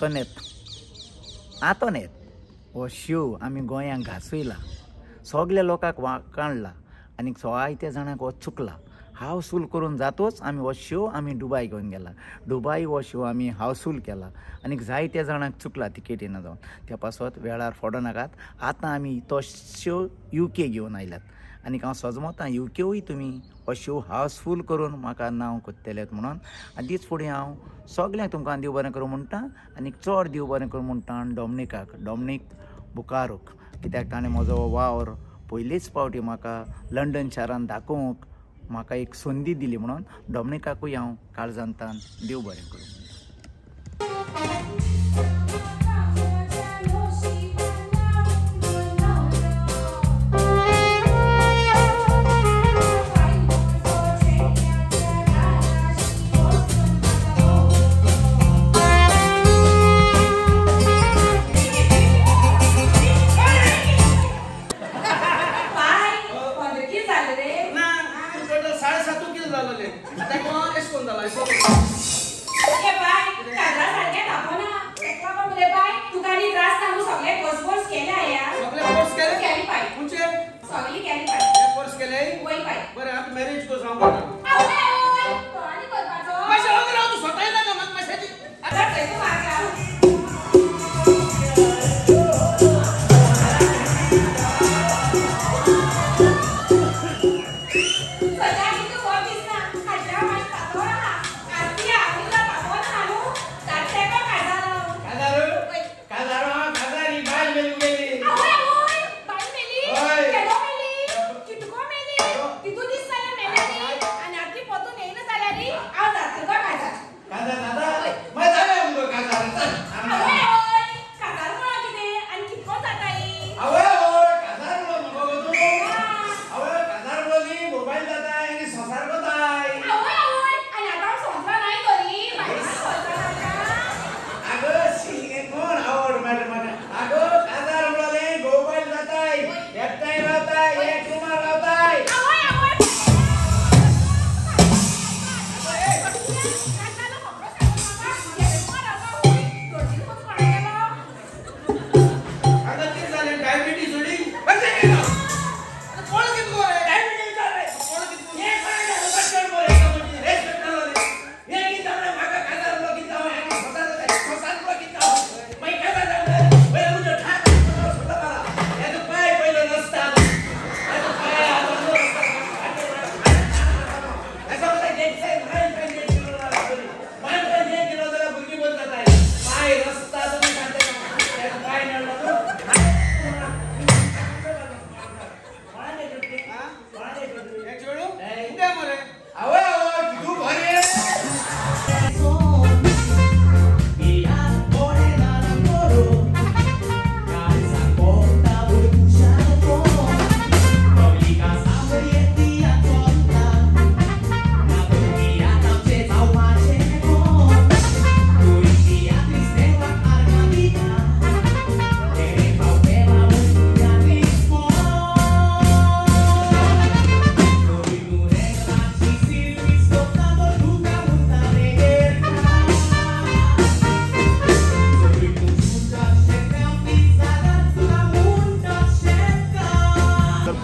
आंतोनेत आंतोनेत हो शिव आमी गोंयांक घासयला, सगल्या लोकांक काडला आनी जायत्या जाणांक हो चुकला. हावसूल करून जातोच आमी हो शो आमी दुबाय घेवन गेला. दुबाय हो शो आमी हावसूल केला आनी जायत्या जाणांक चुकला तिकेटी ना जावन. त्या पासत वेळार फोडो नाकात. आतां आमी तो शो UK घेवन आयल्यात आनी हांव सजमतां UKूय तुमी हो शो हावसफूल करून म्हाका नांव कोत्तलेत म्हणून. आनी तीच फुडें हांव सगल्यांक तुमकां देव बरें करूं म्हणटा आनी चड देव बरें करूं म्हणटा डॉमनिकाक, डॉमनीक बुकारूक, कित्याक ताणें म्हजो वावर पयलीच फावटी म्हाका लंडन शारान दाखोवंक म्हाका एक संदी दिली म्हणून डॉमनिकाकूय हांव काळजांतान देव बरें करूं.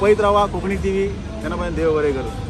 पळयत रावा कोंकणी टीव्ही. तेन्ना देव बरें करूं.